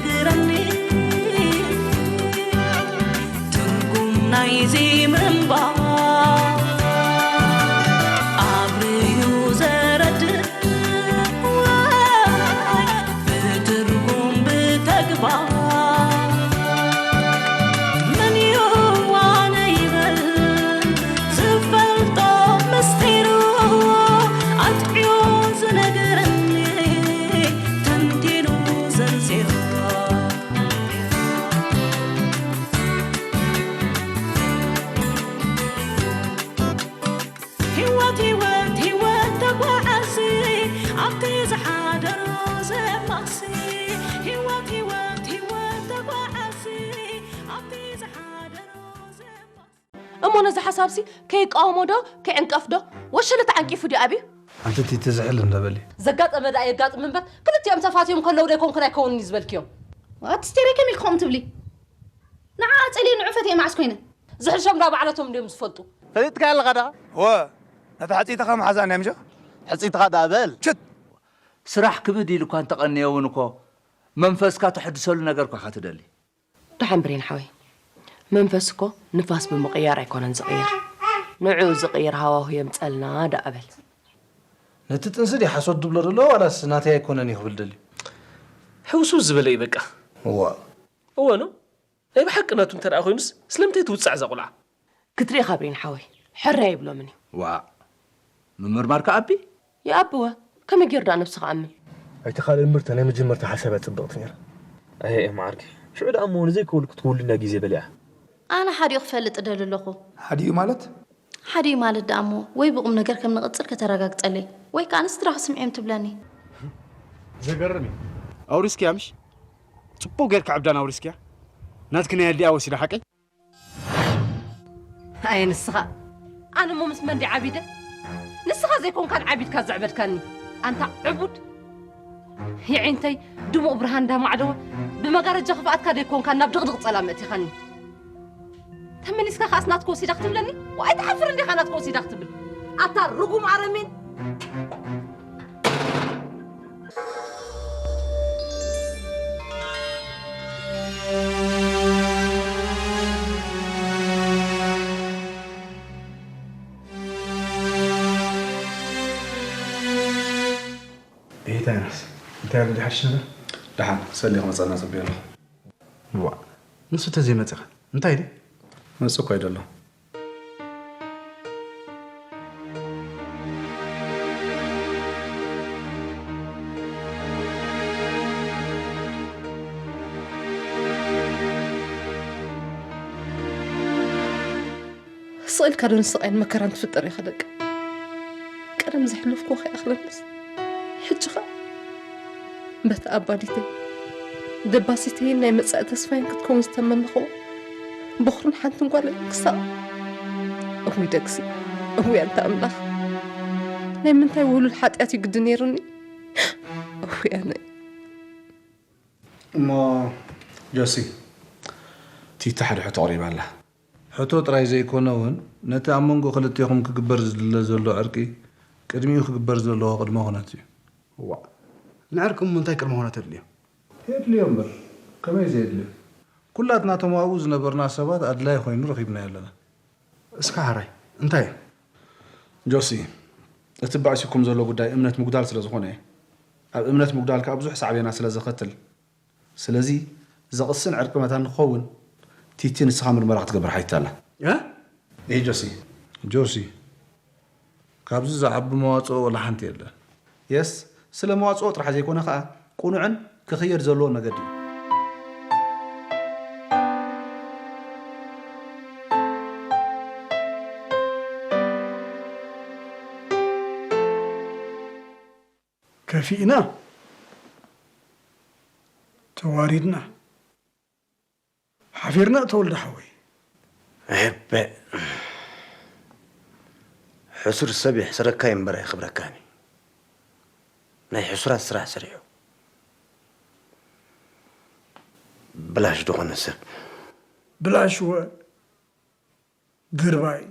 ግረኒ ትርጉም ናይዚ ምንባር ኣብርዩ ዘረድእ ወይ ብትርጉም ብተግባር መን ይዋነ ይበል ዝፈልጦ ምስጢሩ ኣጥዕዮ ዝነግረኒ ተንቲኑ ዘንዚሩ። ህይወት ህይወት ህይወት ተጓዓዚ ኣብቲ ዝሓደሮ ዘማሲ። ህይወት ህይወት ህይወት ተጓዓዚ ኣብቲ ዝሓደሮ ዘማሲ። እሞ ነዚ ሓሳብሲ ከይቃወሞ ዶ ክዕንቀፍ ዶ? ወሸለ ተዓንቂፉ ድዩ ኣብዩ? ኣንቲ ቲቲ ዝሕል እንዳ በሊ። ዘጋጠመ ደኣ የጋጥም እምበር ክልቲኦም ተፋትዮም ከለዉ ዶ ኣይኮንኩን ኣይከውንን እዩ ዝበልክዮም? ኣቲ ስቴሬ ከመይ ኢልኩም ትብሊ? ንዓ ኣጸልየ ንዑ ፈትየ መዓስ ኮይነ? ዝሕልሾም ዳ ባዕለቶም እንድዮም ዝፈልጡ። ፈሊጥካ ኣለኻ ዳ? ወ ነታ ሕጽይትኻ መሓዛ እንድያ ምሸ? ሕጽይትኻ ዳ በል። ሽት! ስራሕ ክብድ ኢሉ እኳ እንተቐንየ እውን እኮ መንፈስካ ተሐድሰሉ ነገር እኳ ኢኻ ትደሊ። ደሓን ብሬን ሓወይ፣ መንፈስ እኮ ንፋስ ብምቕያር ኣይኮነን ዝቕየር። ንዕኡ ዝቕይር ሃዋሁ የምጸልና ደኣ በል። ነቲ ጥንሲ ድዩ ሓሶት ዝብሎ ዘሎ ዋላስ ናተይ ኣይኮነን እዩ ክብል ደልዩ? ሕውስውስ ዝበለ እዩ በቃ። እዋ። እወ ኖ? ናይ ብሓቂ ናቱ እንተ ደኣ ኮይኑስ ስለምንታይ ትውጻዕ እዛ ቁልዓ? ክትርኢ ካብሬን ሓወይ፣ ሕራይ ይብሎምን እዩ። ዋእ፣ ምምርማር ከኣ ኣቢ? ይኣብወ፣ ከመይ ገይሩ ደኣ ነብሱ ክኣምን? ኣይተኻልእ እምበር እታ ናይ መጀመርታ ሓሳብ እያ ጽብቕቲ ነይራ። ኣየ እየ መዓርከይ፣ ሽዑ ደኣ እሞ ንዘይከውል ክትከውልና ግዜ በሊዓ። ኣነ ሓዲኡ ክፈልጥ እደሊ ኣለኹ። ሓዲኡ ማለት? ሓዲኡ ማለት ደኣ እሞ ወይ ብቑም ነገር ከም ንቕጽል ከተረጋግጸለይ ወይ ከኣ ንስድራኺ ስምዕዮም ትብለኒ። ዘገርም እዩ። ኣውሪስኪያ ምሽ? ጽቡቕ ጌርካ ዕብዳን ኣውሪስኪያ። ናትኪ ናይ ኣዲኣ ወሲዳ ሓቀይ? ኣየ ንስኻ፣ ኣነ እሞ ምስ መን ድየ ዓቢደ? ንስኻ ዘይኮንካን ዓቢድካ ዘዕበድካኒ ኣንታ ዕቡድ። የዒንተይ ድሙቕ ብርሃን እንዳማዕደወ ብመጋረጃ ክፍኣትካ ደይኮንካ ናብ ድቕድቕ ጸላም ኣእቲኻኒ። ተመሊስካ ከኣስ ናትካ ወሲዳ ክትብለኒ? ዋይ ትሓፍር እንዲኻ ናትካ ወሲዳ ክትብል? ኣታ ርጉም ኣረሜን! ቤታይናስ እንታይ ኣሎ ሓድሽ ነገር? ደሓን ሰሊ ክመጸና ጽበዮ ኣለኹ። ዋ፣ ንሱ ተዘይመጸኻ እንታይ ድዩ? መጽእ እኮ ኣይደሎ። ስቕ ኢልካ ዶ ንስቓይን መከራን ትፍጠር ኢኻ ደቂ? ቀደም ዘሕለፍክዎ ከይኣኽለኒስ፣ ሕጂ ኸኣ በቲ ኣባዲተይ፣ ደባሲተይን ናይ መጻኢ ተስፋይን ክትከውን ዝተመነኽዎ በኹርን ሓንትን ጓልን ክሳቕ። እውይ ደግሲ፣ እውይ ኣንታ ኣምላኽ፣ ናይ ምንታይ ውህሉል ሓጢኣት እዩ ግዲ ነይሩኒ? እውይ ኣነ። እሞ ጆሲ፣ ቲቲ ሓደ ሕቶ ኣቕሪባ ኣላ። ሕቶ ጥራይ ዘይኮነ እውን፣ ነቲ ኣብ መንጎ ክልቴኹም ክግበር ዝድለ ዘሎ ዕርቂ፣ ቅድሚኡ ክግበር ዘለዎ ቅድመ ኩነት እዩ። እዋእ፣ ንዕርቂ እሞ እንታይ ቅድመ ኩነት የድልዮ? የድልዮ እምበር፣ ከመይ ዘየድልዮ? ኩላትና እቶም ኣብኡ ዝነበርና ሰባት ኣድላዪ ኮይኑ ረኺብናዮ ኣለና። እስከ ሕራይ፣ እንታይ እዩ? ጆሲ፣ እቲ ባእሲኩም ዘሎ ጉዳይ እምነት ምጉዳል ስለ ዝኾነ፣ ኣብ እምነት ምጉዳል ከኣ ብዙሕ ሳዕቤናት ስለ ዘኸትል፣ ስለዚ ዘቕስን ዕርቂ መታን ንክኸውን፣ ቲቲ ንስኻ ምርመራ ክትገብር ሓቲታ ኣላ። እ? እሂ ጆሲ። ጆሲ፣ ካብዚ ዝዓቢ መዋጽኦ ወላ ሓንቲ የለን። የስ፣ ስለ መዋጽኦ ጥራሕ ዘይኮነ ከኣ፣ ቅኑዕን ክኽየድ ዘለዎን መገዲ እዩ። ከፊእና፣ ተዋሪድና፣ ሓፊርና ተወልደ ሓወይ። እህበ፣ ሕሱር ሰብ የሕስረካ እዩ እምበር ኣየኽብረካን እዩ። ናይ ሕሱራት ስራሕ ሰሪሑ። ብላሽ ዝኾነ ሰብ። ብላሽ ወ ድርባይ።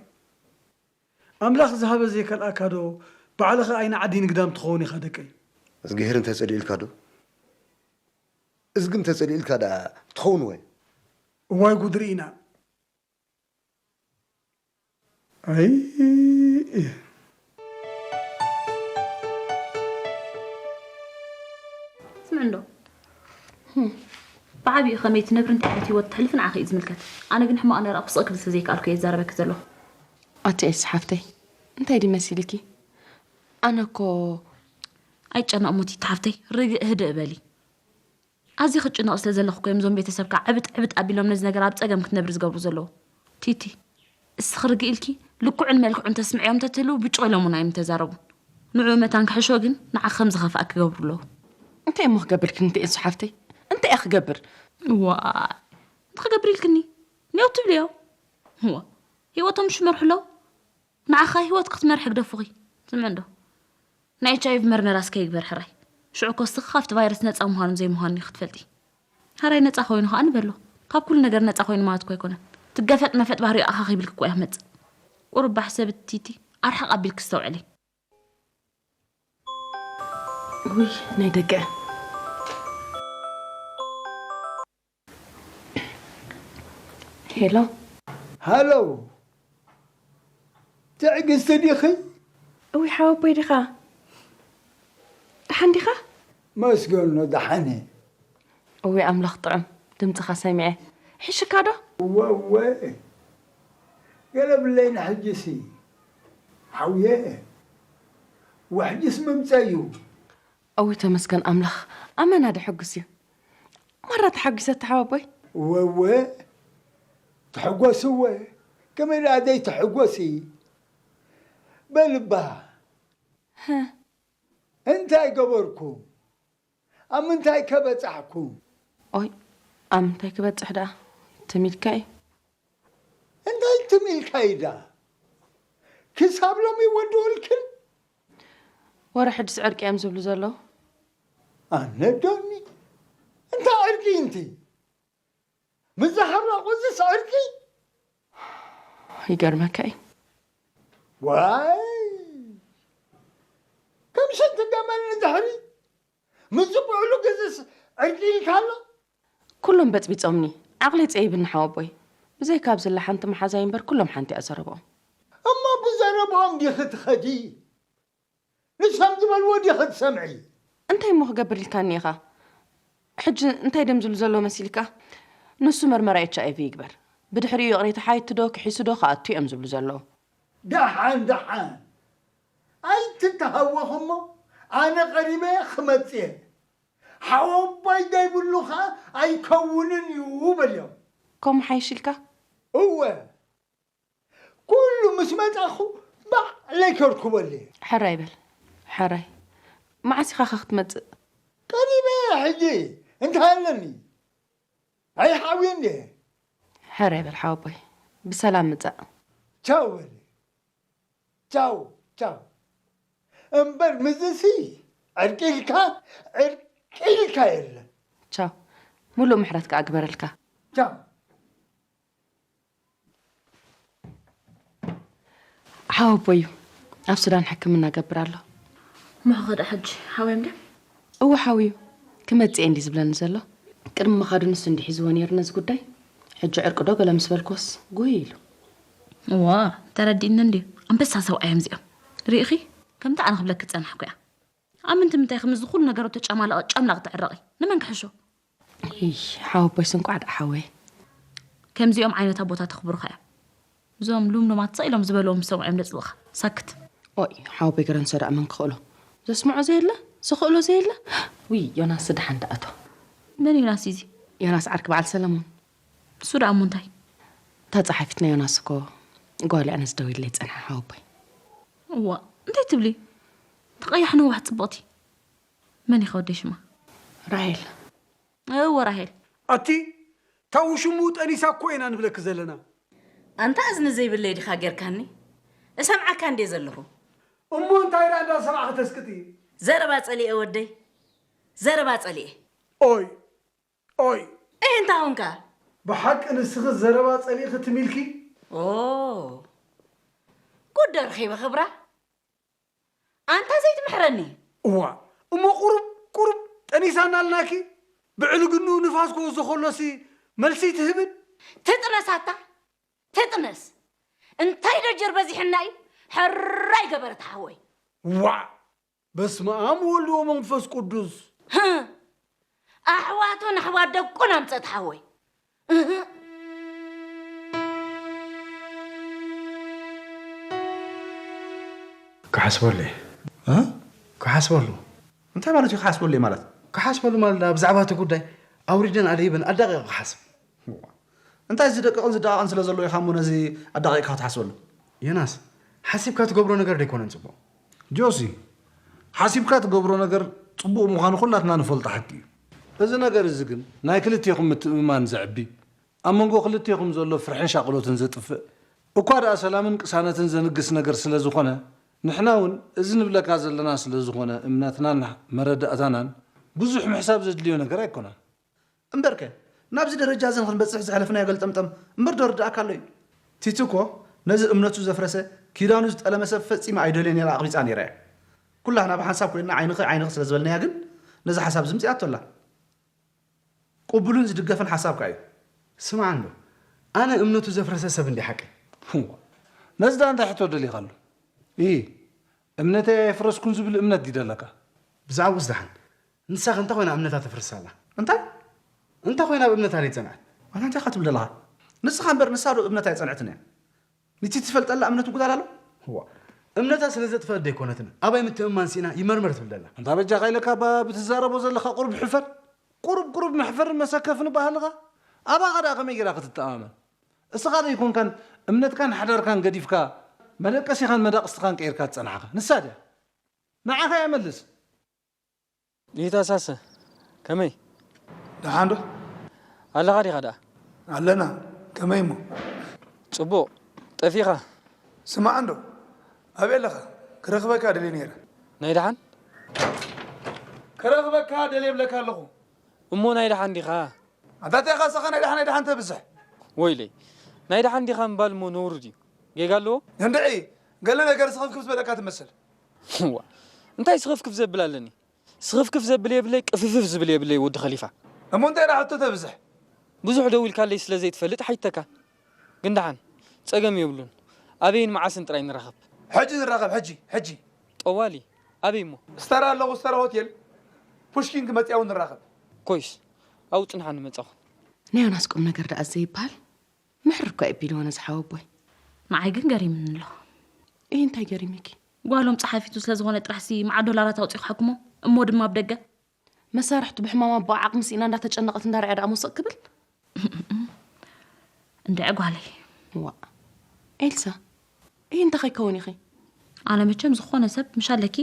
ኣምላኽ ዝሃበ ዘይከልኣካ ዶ ባዕልኻ ኣይንዓዲ ንግዳም ትኸውን ኢኻ ደቀይ? እዝግሄር እንተጸሊኡልካ ዶ? እዚ ግን ተጸሊእልካ ደኣ ትኸውን ወይ? እዋይ ጉድ ርኢና። ኣይ ስምዕ እንዶ፣ ብዓቢኡ ከመይ ትነብሪ፣ እንታይ ዓይነት ህይወት ተሕልፊ ንዓኺ እዩ ዝምልከት። ኣነ ግን ሕማቕ እናረኣኹ ስቕ ክብል ስለ ዘይከኣልኩ እየ ዝዛረበኪ ዘለኹ። ኣቲ ኤልሲ ሓፍተይ፣ እንታይ ድዩ መሲልኪ? ኣነ እኮ ኣይጨነቕ ሞቲ ሓፍተይ፣ ርግእ ህድእ በሊ። ኣዝየ ክጭነቕ ስለ ዘለኹ እኮ እዮም እዞም ቤተሰብካ ዕብጥ ዕብጥ ኣቢሎም ነዚ ነገር ኣብ ጸገም ክትነብሪ ዝገብሩ ዘለዉ። ቲቲ፣ እስኺ ርግእ ኢልኪ ልክዑን መልክዑን ተስምዕዮም እንተትህልዉ ብጭቕ ኢሎም እውን ኣይምተዛረቡን። ንዕኡ መታን ክሕሾ ግን ንዓኺ ከም ዝኸፍኣ ክገብሩ ኣለዉ። እንታይ እሞ ክገብር ኢልክኒ እንተ ኤልሲ ሓፍተይ? እንታይ እየ ክገብር? ዋይ፣ እንታይ ክገብር ኢልክኒ? ኔው ትብልዮ? እዋ፣ ህይወቶም ሽመርሑ ኣለዉ። ንዓኻ ህይወት ክትመርሒ ግደፉኺ። ስምዒ እንዶ፣ ናይ ኤች ኣይ ቪ መርመራ እስከ ይግበር ሕራይ። ሽዑ እኮ እስኺ ካብቲ ቫይረስ ነፃ ምዃኑን ዘይምዃኑን ኢኺ ክትፈልጢ። ሕራይ ነፃ ኮይኑ ኸኣ ንበሎ። ካብ ኩሉ ነገር ነፃ ኮይኑ ማለት እኮ ኣይኮነን። እቲ ገፈጥ መፈጥ ባህሪኡ ኣኻኺብልኪ እኮ እያ ክመፅእ። ቁሩብ ባሕ ሰብቲ ቲቲ ኣርሕቕ ኣቢልኪ ኣስተውዕሊ። ውይ ናይ ደቂ ሄሎ ሃሎ ትዕግስቲ ዲኺ? እውይ ሓወቦይ ዲኻ? ደሓን ዲኻ? መስገኖ ደሓን እየ። እውይ ኣምላኽ ጥዑም ድምፅኻ ሰሚዐ። ይሕሽካ ዶ? እወ እወ ገለ ብለይና ሕጂሲ ሓውየ ወሕጂስ ምምፀ እዩ። እውይ ተመስገን ኣምላኽ ኣመና ዶ ሕጉስ እዩ። ማራ ተሓጒሰ ተሓወቦይ። እወ እወ ተሐጎሲ እወ ከመይ ደኣ ዘይትሕጎሲ በልባ። እንታይ ገበርኩም? ኣብ ምንታይ ከ በጻሕኩም? ኦይ ኣብ ምንታይ ክበጽሕ ደኣ ትም ኢልካ እዩ። እንታይ ትም ኢልካ እዩ ደኣ? ክሳብ ሎሚ ይወድኡልክን? ወረ ሕድስ ዕርቂ እዮም ዝብሉ ዘለዉ። ኣነ ዶኒ እንታይ ዕርቂ እንቲ? ምስ ዝሓራቑ ዝስዕርኪ ይገርመካ እዩ። ዋይ ከም ሽንቲ ገመል ንድሕሪ ምስ ዝብዕሉ ግዝስ ዕርቂ ኢልካ ኣሎ። ኩሎም በጽቢጾምኒ ዓቕለይ ጸይብኒ ሓወቦይ። ብዘይካ ኣብዝላ ሓንቲ መሓዛይ እምበር ኩሎም ሓንቲ እያ ዘረብኦም። እሞ ብዘረብኦም ዲኺ ትኸዲ? ንሶም ዝበልዎ ዲኺ ትሰምዒ? እንታይ እሞ ክገብር ኢልካኒ ኢኻ? ሕጂ እንታይ ድዮም ዝብሉ ዘለዉ መሲልካ? ንሱ መርመራ ኤች ኣይ ቪ ይግበር። ብድሕሪኡ ይቕሬታ ሓይቱ ዶ ክሒሱ ዶ ክኣቱ እዮም ዝብሉ ዘለዉ። ደሓን ደሓን ኣይትተሃወኽ እሞ ኣነ ቀሪበ ክመጽእ እየ። ሓወቦይ ዘይብሉ ኸኣ ኣይከውንን እዩ በልዮም። ከምኡ ሓይሽ ኢልካ? እወ ኩሉ ምስ መጻኹ ባዕለይ ከርክበሉ እየ። ሕራይ በል ሕራይ። መዓስ ኢኻ ኸ ክትመጽእ? ቀሪበ እየ ሕጂ እንታይ ኣለኒ? ኣይሓውየን ድየ? ሕራይ በል ሓወቦይ ብሰላም ምጻእ። ቻው በሊ ቻው ቻው። እምበር ምስዚ ዕርቂ ኢልካ ዕርቂ ኢልካ የለን። ቻው ሙሉእ ምሕረት ከኣ ግበረልካ። ቻው ሓወቦ እዩ ኣብ ሱዳን ሕክምና ገብር ኣሎ። ምሕኸ ደኣ ሕጂ ሓውዮም ድዮም? እወ ሓውዩ ክመጽእ እየ እንዲ ዝብለኒ ዘሎ። ቅድሚ ምኻዱ ንሱ እንዲ ሒዝዎ ነይሩ ነዚ ጉዳይ። ሕጂ ዕርቂ ዶ ገለ ምስ በልክዎስ ጉይ ኢሉ። እዋ ተረዲእኒ እንድዩ። ኣንበሳ ሰብኣይ እዮም እዚኦም። ርኢኺ ከምቲ ኣነ ክብለኪ ዝጸናሕኩ እያ። ኣብ ምንታይ ምንታይ ከምዚ ኩሉ ነገሩ ተጨማሊቐ ጨምላቕ ትዕረቒ? ንመን ክሕሾ? እይ ሓወቦይስ እንቋዕ ደኣ ሓወየ። ከምዚኦም ዓይነት ኣቦታት ኣኽብሩኻ እዮም። እዞም ሉምሉማት ስቕ ኢሎም ዝበልዎም ዝሰምዑ እዮም ዘጽልኡኻ። ሳክት። ኦይ ሓወቦይ ገረንሶ ደኣ መን ክኽእሎ? ዘስምዖ ዘየለ? ዝኽእሎ ዘየለ? ውይ ዮናስ ደሓን ደኣ እቶ። መን ዮናስ እዩ እዚ? ዮናስ ዓርኪ በዓል ሰለሙን። እሱ ደኣ እሞ እንታይ? እታ ጸሓፊትና ዮናስ እኮ ጓል እያ ነዚ ደዊለለይ ዝጸንሓ ሓወቦይ። እዋ እንታይ ትብሊ? እቲ ቀያሕ ነዋሕ ጽብቕቲ መን ኢኻ ወደይ ሽማ? ራሄል። እወ ራሄል። ኣቲ እታ ውሽምኡ ጠኒሳ እኮ ኢና ንብለኪ ዘለና። ኣንታ እዝኒ ዘይብለይ ዲኻ ጌርካኒ? እሰምዓካ እንድየ ዘለኹ። እሞ እንታይ ደኣ እንዳሰማዕኺ ተስቅጢ? ዘረባ ጸሊኤ ወደይ ዘረባ ጸሊኤ። ኦይ ኦይ እህ እንታ ኾንካ? ብሓቂ ንስኺ ዘረባ ጸሊእኺ ትም ኢልኪ? ኦ ጉድ ዶ ረኺበ ክብራ? ኣንታ ዘይትምሕረኒ። እዋ እሞ ቁሩብ ቁሩብ ጠኒሳ እናልናኪ ብዕልግንኡ ንፋስ ክወስዶ ከሎሲ መልሲ ኣይትህብን? ትጥነስ ኣታ፣ ትጥነስ። እንታይ ደጀር በዚሕና እዩ? ሕራይ ገበረት ሓወይ። ዋዕ! በስመ ኣብ ወወልድ ወመንፈስ ቅዱስ። ህእ! ኣሕዋቱን ኣሕዋት ደቁን ኣምጸት ሓወይ። እህ! ክሓስበሉ እየ። እ? ክሓስበሉ። እንታይ ማለት እዩ ክሓስበሉ እየ ማለት? ክሓስበሉ ማለት ብዛዕባ እቲ ጉዳይ ኣውሪደን ኣደይበን ኣዳቒቐ ክሓስብ። እንታይ ዝደቅቕን ዝደቓቕን ስለ ዘሎ ኢኻ እሞ ነዚ ኣዳቒቕካ ክትሓስበሉ? ዮናስ፣ ሓሲብካ ትገብሮ ነገር ደይኮነን ጽቡቕ። ጆሲ፣ ሓሲብካ ትገብሮ ነገር ጽቡቕ ምዃኑ ኩላትና ንፈልጦ ሓቂ እዩ። እዚ ነገር እዚ ግን ናይ ክልቴኹም ምትእምማን ዘዕቢ፣ ኣብ መንጎ ክልቴኹም ዘሎ ፍርሕን ሻቕሎትን ዘጥፍእ፣ እኳ ደኣ ሰላምን ቅሳነትን ዘንግስ ነገር ስለ ዝኾነ፣ ንሕና እውን እዚ ንብለካ ዘለና ስለ ዝኾነ እምነትናን መረዳእታናን ብዙሕ ምሕሳብ ዘድልዮ ነገር ኣይኮነን። እምበርከ ናብዚ ደረጃ እዚ ንኽንበጽሕ ዘሕለፍናዮ ገልጠምጠም እምበር ዶ ርድኣካ ኣሎ እዩ? ቲቲ እኮ ነዚ እምነቱ ዘፍረሰ ኪዳኑ ዝጠለመ ሰብ ፈጺማ ኣይደልዮን ኢላ ኣቕቢጻ ነይራ እያ። ኩላህና ብሓንሳብ ኮይንና ዓይንኺ ዓይንኺ ስለ ዝበልናያ ግን ነዚ ሓሳብ እዚ ምጺኣቶ ኣላ። ቅቡልን ዝድገፍን ሓሳብ ከኣ እዩ። ስማዕ እንዶ፣ ኣነ እምነቱ ዘፍረሰ ሰብ እንዲ ሓቀይ። ነዚ ደኣ እንታይ ሕቶ ደሊኻሉ? ኢ እምነተይ ኣየፍረስኩን ዝብል እምነት ድዩ ደለካ? ብዛዕባኡስ ደሓን፣ ንሳኸ እንታይ ኮይና እምነታ ተፍርስ ኣላ? እንታይ እንታይ ኮይና ኣብ እምነታ ደይጸንዐት? ዋላ እንታይ ኢኻ ትብል ዘለኻ? ንስኻ እምበር ንሳ ዶ እምነታ ኣይጸንዐትን እያ? ንቲ ትፈልጠላ እምነት ምጉዳል ኣሎ? እዋ፣ እምነታ ስለ ዘጥፈአት ደይኮነትን ኣባይ ምትእምማን ስኢና ይመርመር ትብል ዘላ። እንታ በጃኻ ኢለካ እባ ብትዛረቦ ዘለኻ ቁሩብ ሕፈር። ቁሩብ ቁሩብ መሕፈርን መሰከፍን እባ ሃልኻ። ኣባኻ ደኣ ከመይ ጌራ ክትተኣማመን? እስኻ ደይኮንካን እምነትካን ሓዳርካን ገዲፍካ መደቀሲኻን መዳቕስትኻን ቀይርካ ዝጸናሕኻ? ንሳ ድያ? ንዓኻ እያ መልስ። ይታሳሰ ከመይ ደሓን ዶ ኣለኻ ዲኻ ደኣ? ኣለና ከመይ እሞ? ጽቡቕ ጠፊኻ? ስማዕ እንዶ ኣበይ ኣለኻ? ክረኽበካ ደልየ ነይረ። ናይ ደሓን? ክረኽበካ ደልየ እብለካ ኣለኹ። እሞ ናይ ደሓን ዲኻ? ኣታ እንታይ ኢኻ ንስኻ ናይ ደሓን ናይ ደሓን ተብዝሕ? ወይለይ ናይ ደሓን ዲኻ ምባል እሞ ነውሪ ድዩ? ጌጋ ኣለዎ? እንድዒ ገለ ነገር ስኽፍክፍ ዝበለካ ትመስል። እዋ እንታይ ስኽፍክፍ ዘብል ኣለኒ? ስኽፍክፍ ዘብል የብለይ ቅፍፍፍ ዝብል የብለይ ወዲ ኸሊፋ። እሞ እንታይ ደኣ ሕቶ ተብዝሕ? ብዙሕ ደው ኢልካለይ ስለ ዘይትፈልጥ ኣይሓቲተካን። ግን ደሓን ጸገም የብሉን። ኣበይን መዓስን ጥራይ ንራኸብ። ሕጂ ንራኸብ ሕጂ ሕጂ። ጠዋሊ ኣበይ እሞ? ስተራ ኣለኹ ስተራ ሆቴል ፑሽኪን ክመጽእ እውን ንራኸብ። ኮይስ ኣብኡ ጽንሓኒ መጻኹ። ናይ ዮናስ ቁምነገር ደኣ ዘይብሃል ምሕር እኳ የቢልዎ ነዚ ሓወቦይ። ንዓይ ግን ገሪምኒ ኣሎ። እሂ እንታይ ገሪምኪ? ጓሎም ጸሓፊቱ ስለዝኾነ ጥራሕሲ መዓት ዶላራት ኣውጺኡ ክሓክሞ እሞ ድማ ኣብ ደገ። መሳርሕቱ ብሕማም ኣቦኣ ዓቕሚ ስኢና እንዳተጨነቐት እንዳርኣያ ደኣ ሞሰቕ ክብል? እንድዒ ጓለይ። ዋእ ኤልሳ እሂ እንታይ ከይከውን ኢኺ? ኣነ መቸም ዝኾነ ሰብ ምሽ ኣለኪ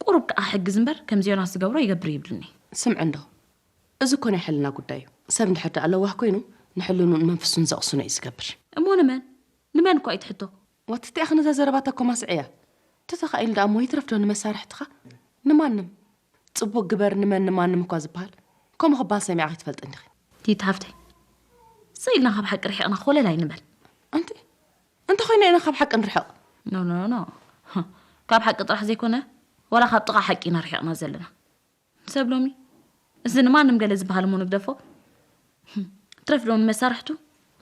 ቁሩብ ክኣ ሕግዝ እምበር ከምዚ ዮናስ ዝገብሮ ይገብር ይብልኒ። ስምዒ እንዶ እዚ እኮ ናይ ሕልና ጉዳይ እዩ። ሰብ እንድሕር ደኣ ለዋህ ኮይኑ ንሕልንኡን መንፍሱን ዘቕስኖ እዩ ዝገብር። እሞ ንመን? ንመን እኳ እዩ ትሕቶ? ዋትቲ ኢኺ ነዛ ዘረባ ተኮማስዕያ። ተተኻኢሉ ደኣ እሞ ይትረፍ ዶ ንመሳርሕትኻ? ንማንም። ጽቡቕ ግበር ንመን ንማንም እኳ ዝበሃል። ከምኡ ክበሃል ሰሚዕኺ ኣይትፈልጥን ዲኺ? ቲቲ ሓፍተይ። ስቕ ኢልና ካብ ሓቂ ርሒቕና ኮለል ኣይንበል። ኣንቲ እንተኾይና ኢና ካብ ሓቂ ንርሕቕ። ኖ ኖ ኖ። ካብ ሓቂ ጥራሕ ዘይኮነ ዋላ ካብ ጥቓ ሓቂ ኢና ርሒቕና ዘለና። ሰብ ሎሚ እዚ ንማንም ገለ ዝበሃል እሞ ንግደፎ። ትረፍ ዶ ንመሳርሕቱ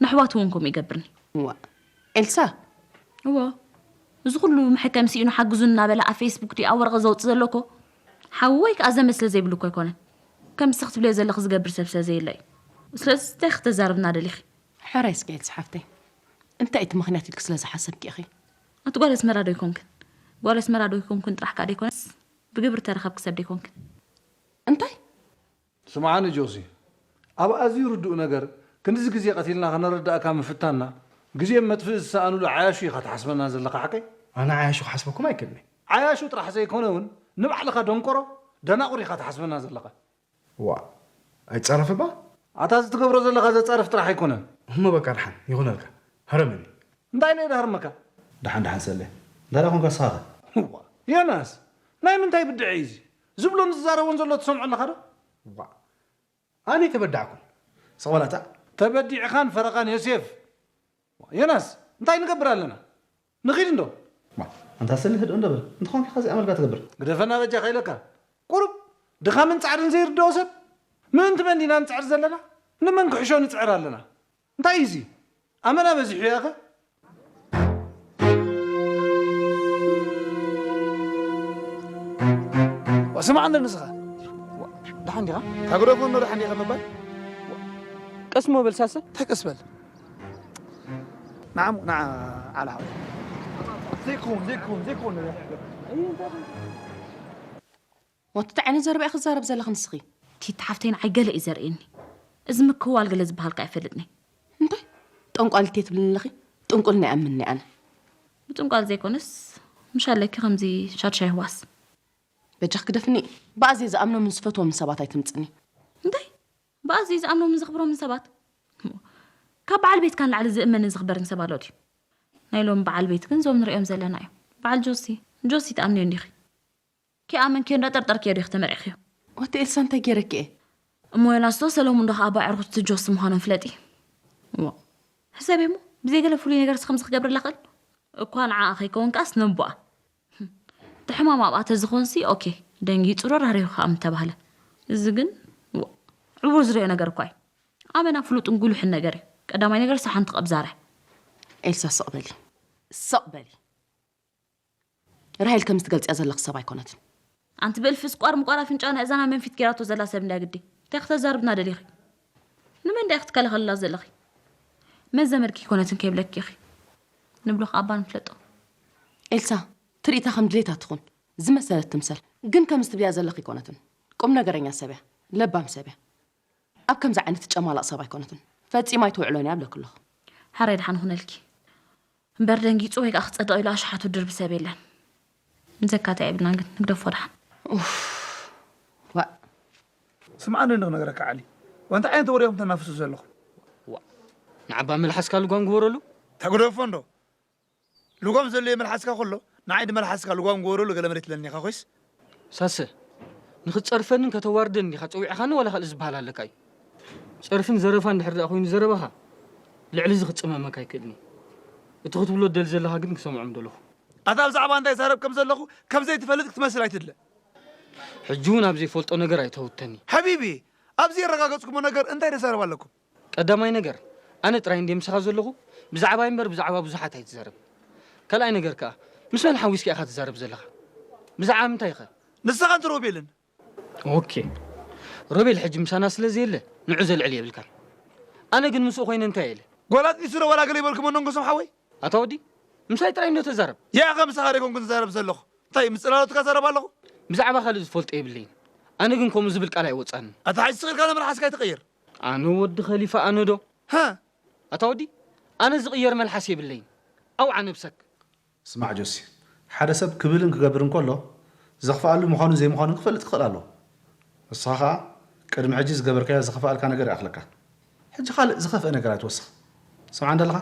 ንኣሕዋቱ እውን ከምኡ ይገብርኒ። እዋ ኤልሳ። እዎ እዚ ኩሉ መሐከሚ ስኢኑ ሓግዙኒ እናበለ ኣብ ፌስቡክ ድዩ ኣብ ወረቐት ዘውጽእ ዘሎ እኮ ሓዉ ወይ ከኣ ዘመድ ስለ ዘይብሉ እኮ ኣይኮነን። ከምዚ ክትብልዮ ዘለኺ ዝገብር ሰብ ስለ ዘየለ እዩ። ስለዚ እንታይ ክተዛርብና ደሊኺ? ሕራይ እስከ ኤልሳ ሓፍተይ እንታይ እቲ ምኽንያት ኢልኪ ስለ ዝሓሰብኪ ኢኺ? ኣቲ ጓል ኣስመራ ዶ ኣይኮንክን? ጓል ኣስመራ ዶ ኣይኮንክን ጥራሕ ከኣ ደይኮነስ ብግብሪ ተረኸብኪ ሰብ ደይኮንክን? እንታይ? ስምዓኒ ጆሲ፣ ኣብ ኣዝዩ ርዱእ ነገር ክንድዚ ግዜ ቀቲልና ከነረድኣካ ምፍታንና፣ ግዜ መጥፍኢ ዝሰኣኑሉ ዓያሹ ኢኻ ትሓስበና ዘለኻ ሓቀይ? ኣነ ዓያሹ ክሓስበኩም ኣይክእልን እየ። ዓያሹ ጥራሕ ዘይኮነ እውን ንባዕልኻ ደንቆሮ፣ ደናቑር ኢኻ ትሓስበና ዘለኻ። ዋእ፣ ኣይትጻረፍ እባ። ኣታ እዚ ትገብሮ ዘለኻ ዘጻርፍ ጥራሕ ኣይኮነን። እሞ በቃ ደሓን ይኹነልካ፣ ህረመኒ። እንታይ ኢለ ድሃርመካ? ደሓን ደሓን ሰሌ። እንታይ ደኣ ኮንካ ንስኻ ኸ? እዋ፣ ዮናስ፣ ናይ ምንታይ ብድዐ እዩ እዚ? ዝብሎን ዝዛረቦን ዘሎ ትሰምዖ ኣለኻ ዶ? እዋ፣ ኣነ ኣይተበዳዕኩን። ስቕ በል ኣታ። ተበዲዕኻን ፈረቓን ዮሴፍ። ዮናስ፣ እንታይ ንገብር ኣለና? ንኺድ እንዶ። ማ፣ ኣንታ ሰሌ ህድእ እንዶ በል። እንታይ ኮንካ ኸዚ ኣመልካ ትገብር? ግደፈና በጃኻ ኢለካ። ቁሩብ ድኻምን ጻዕርን ዘይርድኦ ሰብ። ምእንቲ መን ዲና ንጽዕር ዘለና? ንመን ክሕሾ ንጽዕር ኣለና? እንታይ እዩ እዚ? ኣመና በዚሑ እያ ኸ? ስማዕ እንደ ንስኻ። ደሓን ዲኻ? ታግደፎ እንዶ ደሓን ዲኻ ምባል? ቀስ ሞ በል ሳሰ። እንታይ ቀስ በል? ንዓ ሞ፣ ንዓ ዓላ ሓወይ። ዘይኮን፣ ዘይኮን፣ ዘይኮን። ወትቲ ዓይነት ዘረባ ኢኺ ትዛረብ ዘለኺ ንስኺ። ቲቲ ሓፍተይ ንዓይ ገለ እዩ ዘርእየኒ። እዚ ምክዋል ገለ ዝበሃል ከ ኣይፈልጥን እየ። እንታይ? ጠንቋሊት እየ ትብልኒ ኣለኺ? ጥንቁልና ይኣምን እየ ኣነ። ብጥንቋል ዘይኮነስ፣ ምሽ ኣለኪ ከምዚ ሻድሻይ ህዋስ። በጃኽ ግደፍኒ። ብኣዝየ ዝኣምኖምን ዝፈትዎምን ሰባት ኣይትምጽኒ። እንታይ? ብኣዝየ ዝኣምኖምን ዘኽብሮምን ሰባት? ካብ በዓል ቤትካ ንላዕሊ ዝእመንን ዝኽበርን ሰብ ኣሎ ድዩ? ናይ ሎሚ በዓል ቤት ግን እዞም ንሪኦም ዘለና እዮም። በዓል ጆሲ፣ ጆሲ ትኣምንዮ እንዲኺ? ከይኣመንክዮ እንዳጠርጠርክዮ ዲኺ ተመርዒኽዮ? ወዲ ኤልሳ እንታይ ገይረኪ እየ? እሞ ዮናስ ዶ ሰለሙን ዶ ከኣ ኣባ ዕርኹት እቲ ጆሲ ምዃኖም ፍለጢ። እሞ ሕሰቢ እሞ፣ ብዘይ ገለ ፍሉይ ነገር እስኸ ከምዚ ክገብረላ ክእል? እኳ ንዓኣ ከይከውን ከኣስ ነቦኣ። እቲ ሕማም ኣብኣ ተዝኾንሲ ኦኬ፣ ደንጊጹ ዶ ራህሪሁ ከኣ ምተባህለ። እዚ ግን፣ እዎ፣ ዕዉር ዝሪኦ ነገር እኳ እዩ። ኣመና ፍሉጥን ጉሉሕን ነገር እዩ። ቀዳማይ ነገር ሳሓንቲ ቀብዛረ። ኤልሳ ስቕ በሊ። ስቕ በሊ። ራሄል ከምዚ ትገልጽያ ዘለኺ ሰብ ኣይኮነትን። ኣንቲ ብእልፊ ስቋር ምቋር ኣፍንጫና እዛና መንፊት ጌራቶ ዘላ ሰብ እንድያ ግዲ። እንታይ ክተዛርብና ደሊኺ? ንመን ድኣ ክትከላኸልላ ዘለኺ? መን ዘመድኪ ኣይኮነትን ከይብለኪ ኢኺ። ንብሎ ከኣ ኣባ ንፍለጦ። ኤልሳ፣ ትርኢታ ከም ድሌታ ትኹን። ዝመሰለት ትምሰል። ግን ከምዚ ትብልያ ዘለኺ ኣይኮነትን። ቁም ነገረኛ ሰብ እያ። ለባም ሰብ እያ። ኣብ ከምዚ ዓይነት ትጨማላቕ ሰብ ኣይኮነትን። ፈጺማ ኣይትውዕሎን እያ እብለኪ ኣለኹ። ሓራይ ደሓን ይኹነልኪ። እምበር ደንጊጹ ወይ ከኣ ክጸድቕ ኢሉ ኣሽሓቱ ድርቢ ሰብ የለን። ንዘካትዕ የብልናን ግን ንግደፎ ደሓን። ኡፍ። ዋእ። ስምዓኒ እንዶ ክነግረካ ዓሊ። ወንታ ዓይነት ወሬኹም ተናፍሱ ዘለኹም? ዋእ። ንዓባ መልሓስካ ልጓም ግበረሉ። ተግደፎ እንዶ። ልጓም ዘድልዮ መልሓስካ ከሎ፣ ንዓይ ድመልሓስካ ልጓም ግበረሉ ገለ መሬት ለኒኻ ኮይስ? ሳሰ፣ ንኽትጸርፈንን ከተዋርደንን ዲኻ ጸዊዕኻኒ ዋላ ካልእ ዝበሃል ኣለካ እዩ? ጸርፍን ዘረፋን ድሕር ደኣ ኮይኑ ዘረባኻ፣ ልዕሊ እዚ ክጽመመካ ኣይክእልን እዩ። እቲ ክትብሎ ትደሊ ዘለኻ ግን ክሰምዖ ምደለኹ። ኣታ ብዛዕባ እንታይ ይዛረብ ከም ዘለኹ ከም ዘይትፈልጥ ክትመስል ኣይትድለ። ሕጂ እውን ኣብ ዘይፈልጦ ነገር ኣይተውተኒ። ሓቢቢ፣ ኣብዚ የረጋገጽኩሞ ነገር እንታይ ደዛረብ ኣለኩም? ቀዳማይ ነገር፣ ኣነ ጥራይ እንድየ ምሳኻ ዘለኹ፣ ብዛዕባይ እምበር ብዛዕባ ብዙሓት ኣይትዛረብ። ካልኣይ ነገር ከኣ፣ ምስ መን ሓዊስካ ኢኻ ትዛረብ ዘለኻ? ብዛዕባ ምንታይ ኢኸ? ንስኻን እቲ ሮቤልን። ኦኬ። ሮቤል ሕጂ ምሳና ስለ ዘየለ፣ ንዑ ዘልዕል የብልካን። ኣነ ግን ምስኡ ኮይነ እንታይ ኢለ? ጓል ኣጥኒሱ ዶ ዋላ ገለ ይበልኩሞ ነንጎሶም ሓወይ? ኣታ ወዲ፣ ምሳይ ጥራይ እንዶ ተዛረብ። ያኸ ምሳኻ ዶ ኣይኮንኩን ዝዛረብ ዘለኹ? እንታይ ምስ ጽላሎትካ ዘረብ ኣለኹ? ብዛዕባ ካልእ ዝፈልጦ የብለይን። ኣነ ግን ከምኡ ዝብል ቃል ኣይወጻንን። ኣታ ሓይሲ ስቕ ኢልካ ነመልሓስካ ኣይትቕይር። ኣነ ወዲ ኸሊፋ ኣነ ዶ? ሃ? ኣታ ወዲ፣ ኣነ ዝቕየር መልሓስ የብለይን። ኣውዓ ነብሰክ። ስማዕ ጆሲ፣ ሓደ ሰብ ክብልን ክገብርን ከሎ ዘኽፍኣሉ ምዃኑን ዘይምዃኑን ክፈልጥ ክኽእል ኣለዎ። ንስኻ ኸኣ ቅድሚ ሕጂ ዝገበርካዮ ዝኸፍኣልካ ነገር ይኣኽለካ። ሕጂ ካልእ ዝኸፍአ ነገር ኣይትወስኽ። ትሰምዓኒ ደለኻ?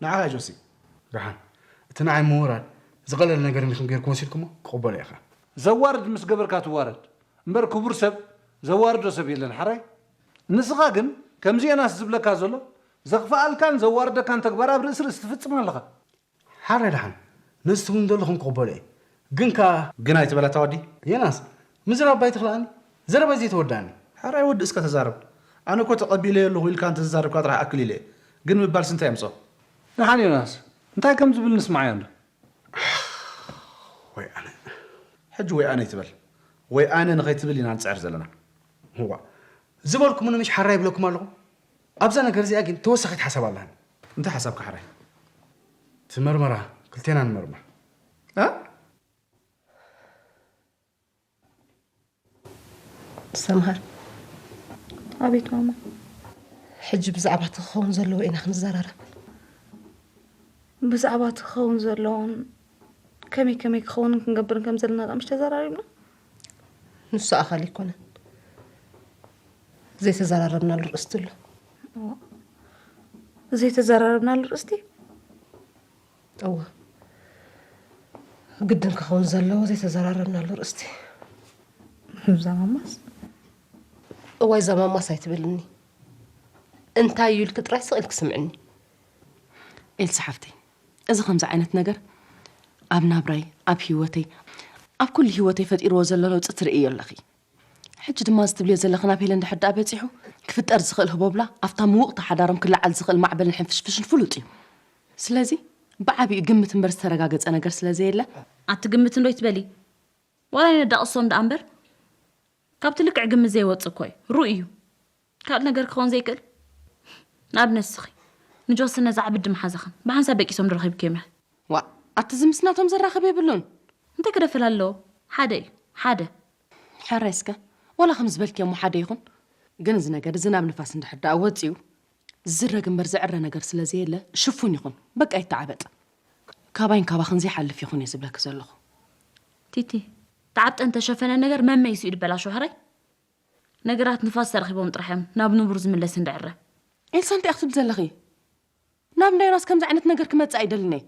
ንዓኻ እየ ጆሲ። ደሓን፣ እቲ ንዓይ ምውራድ ዝቐለለ ነገር እንዲኹም ጌርኩም ወሲድኩሞ ክቕበሎ ኢኻ። ዘዋርድ ምስ ገበርካ ትዋረድ እምበር ክቡር ሰብ ዘዋርዶ ሰብ የለን ሓራይ። ንስኻ ግን ከምዚ ዮናስ ዝብለካ ዘሎ ዘኽፍኣልካን ዘዋርደካን ተግባር ኣብ ርእሲ ርእሲ ትፍጽም ኣለኻ። ሓራይ ደሓን፣ ነዚ ትብሉ ዘለኹም ክቕበሎ እየ። ግን ከኣ ግን ኣይትበል ኣታ ወዲ። ዮናስ፣ ምዝራብ ባይትኽልኣኒ፣ ዘረባይ ዘይተወድኣኒ። ሓራይ ወዲ እስከ ተዛረብ። ኣነ እኮ ተቐቢለዮ ኣለኹ ኢልካ እንተተዛረብካ ጥራሕ ኣክል ኢለ እየ። ግን ምባልሲ እንታይ የምጽኦ? ደሓን ዮናስ፣ እንታይ ከም ዝብል ንስምዓዮ እንዶ። ወይ ኣነ። ሕጂ ወይ ኣነ ኣይትበል። ወይ ኣነ ንኸይትብል ኢና ንጽዕር ዘለና። እዋ፣ ዝበልኩምኒ ምሽ ሓራይ ይብለኩም ኣለኹ። ኣብዛ ነገር እዚኣ ግን ተወሳኺት ሓሳብ ኣላኒ። እንታይ ሓሳብካ ሓራይ? እቲ መርመራ፣ ክልቴና ንመርመር። እ? ሰምሃር። ኣቤት ማማ። ሕጂ ብዛዕባ እቲ ክኸውን ዘለዎ ኢና ክንዘራረብ። ብዛዕባ እቲ ክኸውን ዘለዎን ከመይ ከመይ ክኸውንን ክንገብርን ከም ዘለና ደኣ ምሽ ተዘራሪብና? ንሱ ኣኻል ኣይኮነን። ዘይተዘራረብናሉ ርእስቲ ኣሎ። እዋ። ዘይተዘራረብናሉ ርእስቲ? እዋ። ግድን ክኸውን ዘለዎ ዘይተዘራረብናሉ ርእስቲ። እዛ ማማስ? እዋይ፣ እዛ ማማስ ኣይትበልኒ። እንታይ እዩ ኢልኪ ጥራይ ስቕ ኢልኪ ስምዕኒ። ኤልሳ ሓፍተይ፣ እዚ ከምዚ ዓይነት ነገር ኣብ ናብራይ፣ ኣብ ህይወተይ፣ ኣብ ኩሉ ህይወተይ ፈጢርዎ ዘሎ ለውጢ ትርእዮ ኣለኺ። ሕጂ ድማ እዚ ትብልዮ ዘለኺ ናብ ሄለን ድሕር ደኣ በጺሑ ክፍጠር ዝኽእል ህቦብላ ኣብታ ምውቕቲ ሓዳሮም ክለዓል ዝኽእል ማዕበልን ሕንፍሽፍሽን ፍሉጥ እዩ። ስለዚ ብዓቢኡ ግምት እምበር ዝተረጋገጸ ነገር ስለ ዘየለ። ኣቲ ግምት እንዶ ይትበሊ። ዋላ ነዳቕሶም ደኣ እምበር ካብቲ ልክዕ ግምት ዘይወጽእ እኮ እዩ። ርኡይ እዩ። ካልእ ነገር ክኸውን ዘይክእል። ንኣብነት ንስኺ ንጆስን ነዛ ዓብዲ መሓዛኽን ብሓንሳብ በቂሶም ዶ ረኺብክዮም ኢኺ? ዋእ፣ ኣቲ እዚ ምስ ናቶም ዘራኽብ የብሉን። እንታይ ክደፈል ኣለዎ? ሓደ እዩ፣ ሓደ። ሕራይ እስከ፣ ዋላ ከም ዝበልክዮ እሞ ሓደ ይኹን። ግን እዚ ነገር እዚ ናብ ንፋስ እንድሕር ደኣ ወጺኡ፣ ዝዝረግ እምበር ዝዕረ ነገር ስለ ዘየለ፣ ሽፉን ይኹን። በቃ ይተዓበጥ። ካባይን ካባኽን ዘይሓልፍ ይኹን እየ ዝብለኪ ዘለኹ። ቲቲ፣ ተዓብጠ እንተሸፈነ ነገር መመይሱ እዩ ድበላሾ ሕራይ። ነገራት ንፋስ ተረኺቦም ጥራሕ እዮም ናብ ንቡር ዝምለስ እንድዕረ። ኤልሳ፣ እንታይ ኢኺ ትብሊ ዘለኺ? ናብ እንዳ ዮናስ ከምዚ ዓይነት ነገር ክመጽእ ኣይደልን እየ።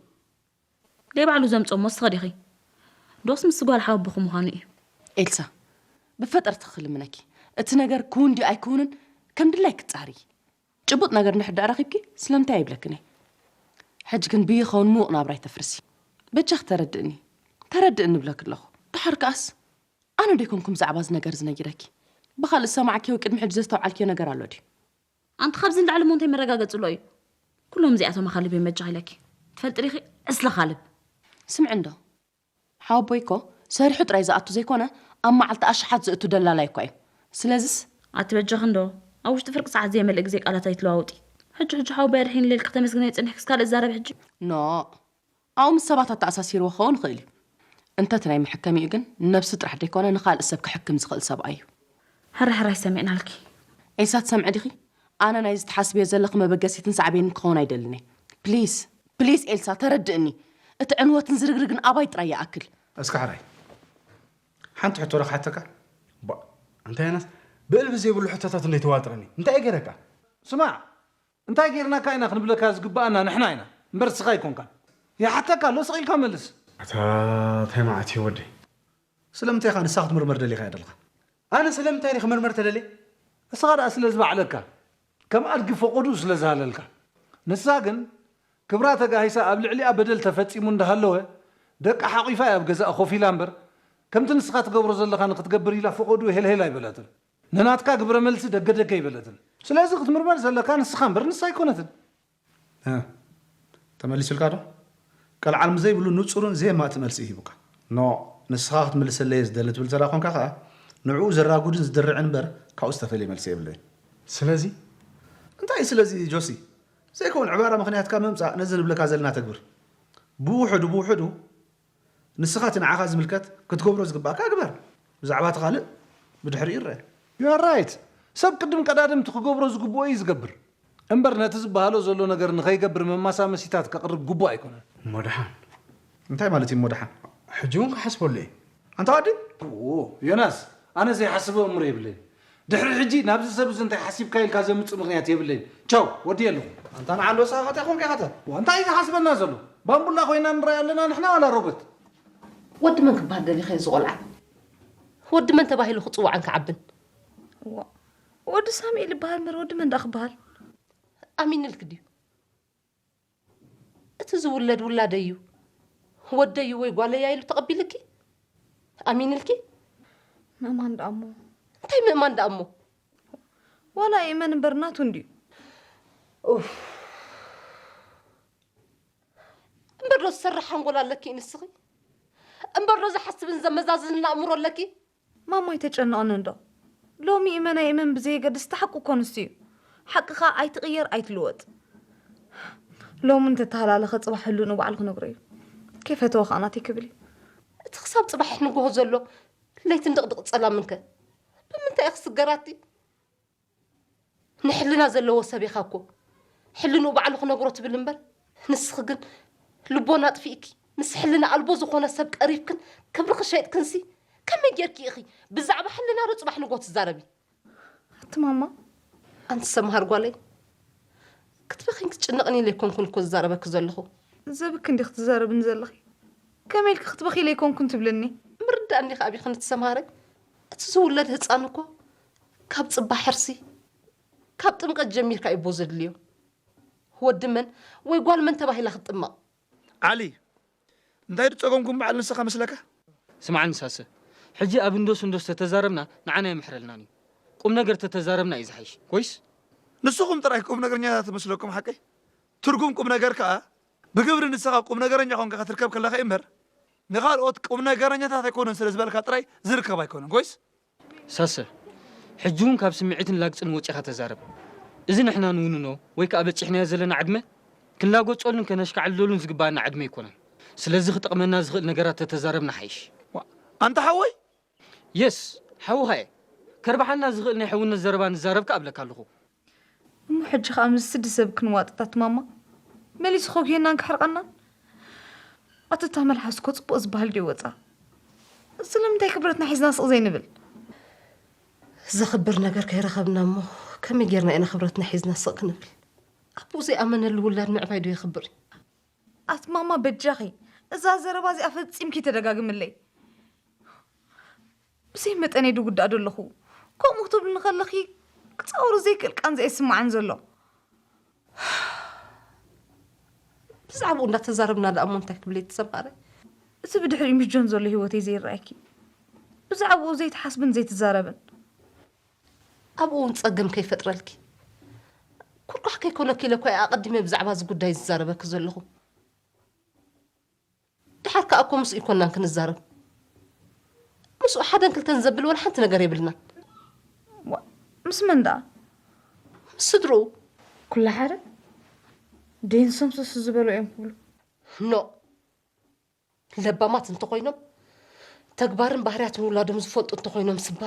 ደይ ባዕሉ ዘምጾ እሞ እስኸ ዲኺ? ዶስ ምስ ጓል ሓወቦኹ ምዃኑ እዩ። ኤልሳ፣ ብፈጠርቲ ክልምነኪ፣ እቲ ነገር ክውን ድዩ ኣይክውንን ከም ድላይ ክትጻሪ። ጭቡጥ ነገር እንድሕር ደኣ ረኺብኪ ስለምንታይ ኣይብለክን እየ። ሕጂ ግን ብይኸውን ምዉቕ ናብራ ኣይተፍርሲ። በጃኺ ተረድእኒ። ተረድእኒ እብለኪ ኣለኹ። ደሓር ከኣስ ኣነ ዶ ኣይኮንኩ ብዛዕባ እዚ ነገር እዚ ነጊረኪ? ብኻልእ ዝሰማዕክዮ ወይ ቅድሚ ሕጂ ዘስተውዓልክዮ ነገር ኣሎ ድዩ? ኣንቲ ካብዚ ንላዕሊ እሞ እንታይ መረጋገጺ ኣሎ እዩ? ኩሎም እዚኣቶም ኣኻልብ እዮም በጃኺ ኢለኪ። ትፈልጢ ዲኺ? ዕስለ ኻልብ። ስምዒ እንዶ። ሓወቦይ እኮ ሰሪሑ ጥራይ ዝኣቱ ዘይኮነ ኣብ መዓልቲ ኣሽሓት ዘእቱ ደላላይ እኳ እዩ። ስለዚስ ኣቲ በጃኺ እንዶ ኣብ ውሽጢ ፍርቂ ሰዓት ዘየመልእ ግዜ ቃላት ኣይትለዋውጢ። ሕጂ ሕጂ ሓወቦይ ኣድሒንለይ ኢልኪ ክተመስግንዮ ጸኒሕክስ ካልእ ዝዛረብ ሕጂ? ኖእ። ኣብኡ ምስ ሰባት ኣተኣሳሲርዎ ክኸውን ይኽእል እዩ። እንተ እቲ ናይ መሐከሚኡ ግን ንነብሱ ጥራሕ ደይኮነ ንኻልእ ሰብ ክሕክም ዝኽእል ሰብኣይ እዩ። ሕራይ ሕራይ ሰሚዕናልኪ። ኤልሳ ትሰምዒ ዲኺ? ኣነ ናይዚ ትሓስብዮ ዘለኺ መበገሲትን ሳዕቤንን ክኸውን ኣይደልን እየ። ፕሊስ፣ ፕሊስ ኤልሳ ተረድእኒ። እቲ ዕንወትን ዝርግርግን ኣባይ ጥራይ ይኣክል። እስከ ሕራይ ሓንቲ ሕቶ ዶ ክሓተካ? ባ እንታይ ናስ ብእልቢ ዘይብሉ ሕቶታት እንደ ተዋጥረኒ እንታይ ገረካ? ስማዕ እንታይ ጌርናካ ኢና ክንብለካ ዝግብኣና ንሕና ኢና እምበር ንስኻ ኣይኮንካን። ይሓተካ ኣሎ ስቕ ኢልካ መልስ። ኣታ እንታይ ማለት እዩ ወደይ? ስለምንታይ ኢኻ ንሳ ክትምርመር ደሊኻ እያ ደለኻ? ኣነ ስለምንታይ ድየ ክምርመር ተደልየ? እስኻ ደኣ ስለ ዝበዓለካ ከም ኣድጊ ፈቖድኡ ስለ ዝሃለልካ። ንሳ ግን ክብራ ተጋሂሳ ኣብ ልዕሊኣ በደል ተፈጺሙ እንዳሃለወ ደቃ ሓቒፋ እያ ኣብ ገዛኣ ኮፍ ኢላ እምበር ከምቲ ንስኻ ትገብሮ ዘለኻ ንክትገብር ኢላ ፈቖድኡ ሄልሄል ኣይበለትን። ንናትካ ግብረ መልሲ ደገ ደገ ኣይበለትን። ስለዚ ክትምርመር ዘለካ ንስኻ እምበር ንሳ ኣይኮነትን። እ፣ ተመሊሱልካ ዶ? ቀልዓልሚ ዘይብሉ ንጹርን ዘየማትእ መልሲ እዩ ሂቡካ። ኖ፣ ንስኻ ክትምልሰለይ እየ ዝደሊ ትብል እንተ ደኣ ኾንካ ኸኣ ንዕኡ ዘራጉድን ዝድርዕን እምበር ካብኡ ዝተፈልየ መልሲ የብለይን። ስለዚ እንታይ እዩ ስለዚ ጆሲ? ዘይከውን ዕባራ ምኽንያትካ ምምጻእ ነዚ ንብለካ ዘለና ተግብር። ብውሕዱ ብውሕዱ ንስኻ እቲ ንዓኻ ዝምልከት ክትገብሮ ዝግባእካ ግበር። ብዛዕባ እቲ ካልእ ብድሕሪኡ ይረአ። You are right። ሰብ ቅድም ቀዳድም እቲ ክገብሮ ዝግብኦ እዩ ዝገብር። እምበር ነቲ ዝበሃሎ ዘሎ ነገር ንኸይገብር መማሳመሲታት ከቕርብ ግቡእ ኣይኮነን። እሞ ደሓን። እንታይ ማለት እዩ እሞ ደሓን? ሕጂ እውን ክሓስበሉ እየ። ኣንታ ወዲ። እዎ፣ ዮናስ፣ ኣነ ዘይሓስብ ኣእምሮ የብለይን። ድሕሪ ሕጂ ናብዚ ሰብ እዚ እንታይ ሓሲብካ ኢልካ ዘምጽእ ምኽንያት የብለይን። ቻው፣ ወዲ ኣለኹ። ኣንታ ንዓንዶ ሰኻኸተ ኮንካ ኢኻ ተ? ዋ፣ እንታይ እዩ ዝሓስበና ዘሎ? ባምቡላ ኮይና ንረኣይ ኣለና ንሕና ዋላ ሮቦት? ወዲ መን ክበሃል ደሊኻ እዚ ቆልዓ? ወዲ መን ተባሂሉ ክጽዋዕን ክዓብን? ዋ፣ ወዲ ሳሙኤል ይበሃል እምበር ወዲ መን ደኣ ክበሃል? ኣሚንልክ ድዩ? እቲ ዝውለድ ውላደይ እዩ፣ ወደይ እዩ ወይ ጓለይ እያ ኢሉ ተቐቢልኪ? ኣሚንልኪ? ምእማን ደኣ እሞ። እንታይ ምእማን ደኣ እሞ? ዋላ ይእመን እምበር ናቱ እንድዩ። ኡፍ። እምበር ዶ ዝሰርሕ ሓንጎል ኣለኪ ንስኺ? እምበር ዶ ዝሓስብን ዘመዛዝንን ኣእምሮ ኣለኪ? ማማ ኣይተጨንቕኒ እንዶ። ሎሚ እመን ኣይእመን ብዘየገድስ እቲ ሓቂ እኮ ንሱ እዩ። ሓቂ ኸኣ ኣይትቕየር ኣይትልወጥ። ሎሚ እንተተሃላለኸ ጽባሕ ህልንኡ ባዕሉ ክነግሮ እዩ። ከይፈተወ ኸኣ ናተይ ክብል እዩ። እቲ ክሳብ ጽባሕ ንግሆ ዘሎ ለይትን ድቕድቕ ጸላምን ከ ብምንታይ እዩ ክስገራቲ? ንሕልና ዘለዎ ሰብ ኢኻ እኮ። ሕልንኡ ባዕሉ ክነግሮ ትብል እምበር፣ ንስኺ ግን ልቦና ኣጥፊእኪ፣ ምስ ሕልና ኣልቦ ዝኾነ ሰብ ቀሪብክን ክብርኺ ሸይጥክንሲ፣ ከመይ ጌርኪ ኢኺ ብዛዕባ ሕልና ዶ ጽባሕ ንግሆ ትዛረቢ? ኣቲ ማማ። ኣንቲ ሰምሃር ጓለይ፣ ክትበኺን ክትጭነቕን ኢለ ኣይኮንኩን እኮ ዝዛረበኪ ዘለኹ። ዘብኪ እንዲኺ ትዛረብኒ ዘለኺ። ከመይ ኢልኪ ክትበኺ ኢለ ኣይኮንኩን ትብልኒ? ምርዳእ እንዲኺ ኣቢኺ ነቲ ሰምሃረይ። እቲ ዝውለድ ህጻን እኮ ካብ ጽባሕ ሕርሲ፣ ካብ ጥምቀት ጀሚርካ እዩ ኣቦ ዘድልዮ። ወዲ መን ወይ ጓል መን ተባሂላ ክትጥመቕ? ዓሊ፣ እንታይ ድጸገምኩም በዓል ንስኻ መስለካ? ስምዓኒ ሳሰ፣ ሕጂ ኣብ እንዶስ እንዶስ ተተዛረብና ንዓና የምሕረልናን እዩ። ቁም ነገር ተተዛረብና እዩ ዝሓይሽ። ኮይስ? ንስኹም ጥራይ ቁም ነገረኛታት ትመስለኩም ሓቀይ? ትርጉም ቁም ነገር ከኣ ብግብሪ ንስኻ ቁም ነገረኛ ኮንካ ክትርከብ ከለኻ እዩ እምበር፣ ንኻልኦት ቁም ነገረኛታት ኣይኮኑን ስለ ዝበልካ ጥራይ ዝርከብ ኣይኮነን። ኮይስ? ሳሰ፣ ሕጂ እውን ካብ ስምዒትን ላግጽን ወጺኻ ተዛረብ። እዚ ንሕና ንውንኖ ወይ ከኣ በጺሕናዮ ዘለና ዕድመ ክንላጎጸሉን ከነሽካዕልለሉን ዝግባኣና ዕድመ ኣይኮነን። ስለዚ ክጠቕመና ዝኽእል ነገራት ተተዛረብና ሓይሽ። ዋ፣ ኣንታ ሓወይ፣ የስ፣ ሓውኻ እየ። ከርብሓና ዝኽእል ናይ ሕውነት ዘረባ ንዛረብ ከኣ እብለካ ኣለኹ። እሞ ሕጂ ኸኣ ምስ ስዲ ሰብ ክንዋጥጣት ማማ መሊሱ ከጉየናን ክሕርቐናን? ኣቱታ መልሓስ እኮ ጽቡቕ ዝበሃል ድዩ ወጻ? ስለምንታይ ክብረትና ሒዝና ስቕ ዘይንብል? ዘኽብር ነገር ከይረኸብና እሞ ከመይ ጌርና ኢና ክብረትና ሒዝና ስቕ ክንብል? ኣቦኡ ዘይኣመነሉ ውላድ ምዕባይ ዶ የኽብር? ኣቲ ማማ በጃኺ እዛ ዘረባ እዚኣ ፈጺምኪ ተደጋግምለይ። ብዘይ መጠን እየ ድጉዳእ ዘለኹ። ከምኡ ክትብልኒ ከለኺ ክጻወሮ ዘይክእል ቃንዛ እየ ዝስምዓኒ ዘሎ። ብዛዕባኡ እንዳተዛረብና ደኣ እሞ እንታይ ክብል እየ ተሰማረ? እቲ ብድሕሪኡ ምስ ጆን ዘሎ ህይወተይ ዘይረኣየኪ። ብዛዕባኡ ዘይትሓስብን ዘይትዛረብን። ኣብኡ እውን ጸገም ከይፈጥረልኪ። ኩርኳሕ ከይኮነኪ ኢለ እኮ እየ ኣቐዲመ ብዛዕባ እዚ ጉዳይ ዝዛረበኪ ዘለኹ። ደሓር ከኣ እኮ ምስኡ ኣይኮናን ክንዛረብ። ምስኡ ሓደን ክልተን ዘብል ወላ ሓንቲ ነገር የብልናን። ዋ፣ ምስ መን ደኣ? ምስ ስድርኡ። ኩላ ሓደ ደይንሶም ሰሱ ዝበሉ እዮም ክብሉ። ኖ። ለባማት እንተኾይኖም፣ ተግባርን ባህርያትን ውላዶም ዝፈልጡ እንተኾይኖም ስባ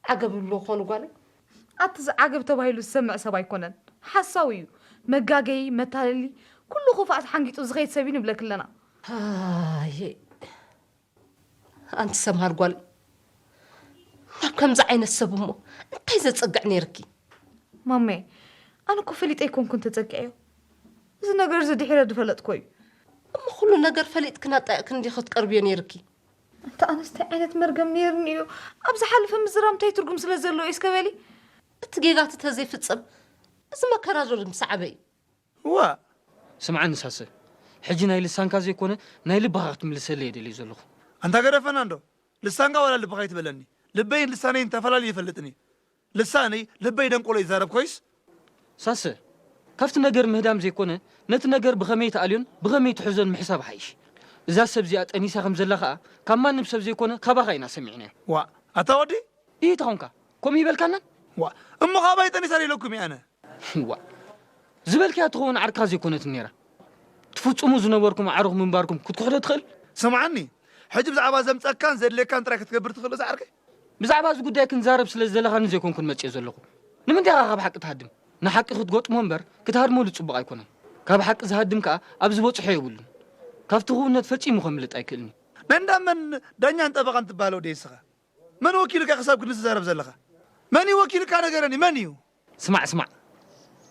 ዓገብ ይብልዎ ክኾኑ ጓለይ። ኣቲ እዚ ዓገብ ተባሂሉ ዝሰምዕ ሰብ ኣይኮነን። ሓሳዊ እዩ። መጋገዪ፣ መታለሊ፣ ኩሉ ክፉኣት ሓንጊጡ ዝኸይድ ሰብ እዩ ንብለኪ ኣለና። ኣየ፣ ኣንቲ ሰምሃር ጓል፣ ናብ ከምዚ ዓይነት ሰብ እሞ እንታይ ዘጸግዕ ነይርኪ? ማሜ፣ ኣነ እኮ ፈሊጠ ኣይኮንኩን ተጸጊዐዮ። እዚ ነገር እዚ ድሒረ ዝፈለጥኮ እዩ። እሞ ኩሉ ነገር ፈሊጥክን ኣጣይቕክን እንዲኺ ክትቀርብዮ ነይርኪ። እንተ ኣነስ እንታይ ዓይነት መርገም ነይርኒ እዩ? ኣብ ዝሓለፈ ምዝራብ እንታይ ትርጉም ስለ ዘለዎ እዩ እስከ በሊ? እቲ ጌጋ እቲ ተዘይፍጸም፣ እዚ መከራ ዶ ምስ ዓበ እዩ? እዋ። ስምዓኒ ሳሰ፣ ሕጂ ናይ ልሳንካ ዘይኮነ ናይ ልብኻ ክትምልሰለይ እየ ደልየ ዘለኹ። ኣንታ ገደፈና እንዶ፣ ልሳንካ ዋላ ልብኻ ይትበለኒ። ልበይን ልሳነይን ተፈላልዩ ይፈልጥን እዩ። ልሳነይ ልበይ ደንቆሎ ይዛረብ ኮይስ? ሳሰ፣ ካብቲ ነገር ምህዳም ዘይኮነ፣ ነቲ ነገር ብኸመይ ትኣልዮን ብኸመይ ትሕዞን ምሕሳብ ሓይሽ። እዛ ሰብ እዚኣ ጠኒሳ ከም ዘላ ኸኣ ካብ ማንም ሰብ ዘይኮነ ካባኻ ኢና ሰሚዕናዮ። ዋ፣ ኣታ ወዲ? ኢሂ ተኾንካ፣ ከምኡ ይበልካናን? ዋ፣ እሞ ካባይ ጠኒሳ ኢለኩም እየ ኣነ። ዋ፣ ዝበልክያ ትኸውን ዓርካ ዘይኮነትን ነይራ። ትፍጽሙ ዝነበርኩም ኣዕሩኽ ምንባርኩም ክትክሕዶ ትኽእል? ስምዓኒ፣ ሕጂ ብዛዕባ ዘምጸካን ዘድልየካን ጥራይ ክትገብር ትኽእል እዛ ዓርከይ። ብዛዕባ እዚ ጉዳይ ክንዛረብ ስለ ዝደለኻኒ ዘይኮንኩን መጽየ ዘለኹ። ንምንታይ ኢኻ ካብ ሓቂ ትሃድም? ንሓቂ ክትገጥሞ እምበር ክትሃድመሉ ጽቡቕ ኣይኮነን። ካብ ሓቂ ዝሃድም ከኣ ኣብ ዝበጽሖ የብሉን። ካብቲ ክውነት ፈጺሙ ከምልጥ ኣይክእልን'ዩ። ናይ እንዳ መን ዳኛን ጠበቓን ትበሃል ወደይ እስኻ? መን ወኪሉካ ክሳብ ክንዲ ትዛረብ ዘለኻ? መን እዩ ወኪልካ ነገረኒ፣ መን እዩ? ስማዕ፣ ስማዕ።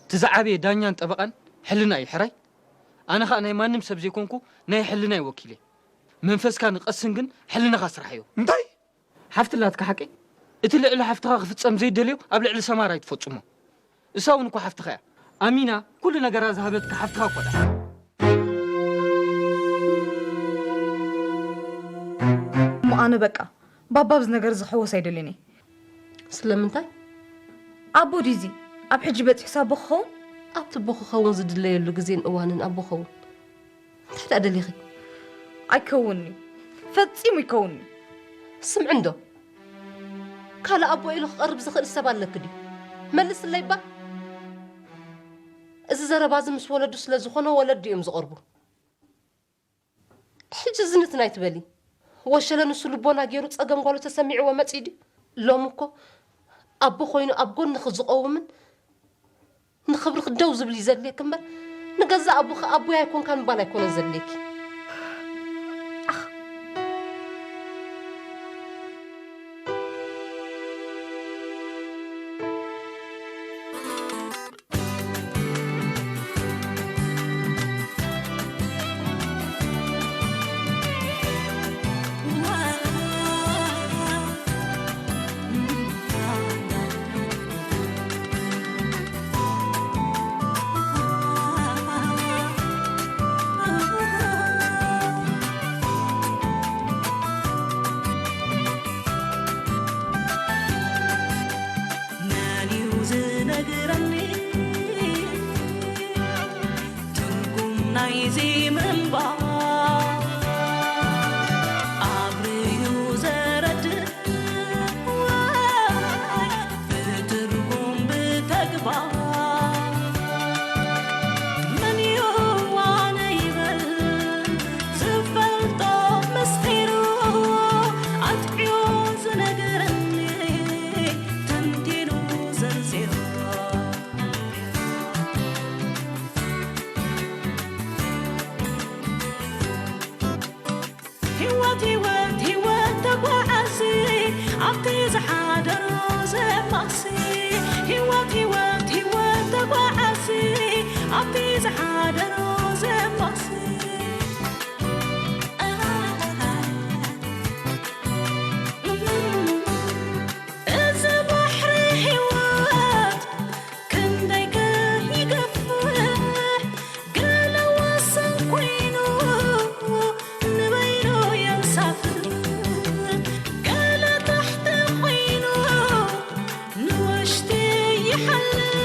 እቲ ዝዓበየ ዳኛን ጠበቓን ሕልና እዩ፣ ሕራይ? ኣነ ኸኣ ናይ ማንም ሰብ ዘይኮንኩ ናይ ሕልናይ ወኪል እየ። መንፈስካ ንቐስን ግን ሕልናኻ ስርሓዮ። እንታይ? ሓፍቲ ኣላትካ ሓቀይ? እቲ ልዕሊ ሓፍትኻ ክፍጸም ዘይደልዮ ኣብ ልዕሊ ሰማራ ኣይትፈጽሞ። እሳ እውን እኮ ሓፍትኻ እያ። ኣሚና ኩሉ ነገራ ዝሃበትካ ሓፍትኻ እኮ እያ። እሞ ኣነ በቃ፣ ባባ ኣብዚ ነገር ዝሕወስ ኣይደልን እየ። ስለምንታይ? ኣቦ ዲዚ ኣብ ሕጂ በጺሑስ ኣቦ ክኸውን? ኣብቲ ኣቦ ክኸውን ዝድለየሉ ግዜን እዋንን ኣቦ ክኸውን። እንታይ ደኣ ደሊኺ? ኣይከውንን'ዩ። ፈጺሙ ኣይከውንን'ዩ። ስምዒ እንዶ። ካልእ ኣቦ ኢሉ ክቐርብ ዝኽእል ሰብ ኣለኪ ድዩ? መልስለይ እባ። እዚ ዘረባ እዚ ምስ ወለዱ ስለ ዝኾነ ወለዱ እዮም ዝቐርቡ። ሕጂ እዚ ንትን ኣይትበሊ። ወሸለ ንሱ ልቦና ገይሩ ጸገም ጓሉ ተሰሚዕዎ መጺኡ ድዩ? ሎሚ እኮ ኣቦ ኮይኑ ኣብ ጎንኺ ዝቐውምን ንኽብርኺ ደው ዝብል እዩ ዘድልየኪ እምበር፣ ንገዛእ ኣቦኺ ኣቦይ ኣይኮንካን ምባል ኣይኮነን ዘድልየኪ። ኣኽ። እዚ ምንባር ኣብርዩ ዘረድእ ወይ ብትርጉም ብተግባር መን እዩ ዋነ ይበል ዝፈልጦ ምስጢሩ ኣጥዕዮ ዝነገረኒ ተንቲኑ ዘርዚሩ። ህይወት ህይወት ህይወት ተጓዓዚ ኣብቲ ዝሓደሮ ዘማሲ ህይወት ህይወት ህይወት ተጓዓዚ ኣብቲ ዝሓደሮ ዘማሲ እዚ ባሕሪ ህይወት ክንደይ ከ ይገፍሕ ገለ ወሰን ኮይኑ ንበይኑ የንሳፍፍ ገለ ታሕቲ ኮይኑ ንውሽጢ ይሓልፍ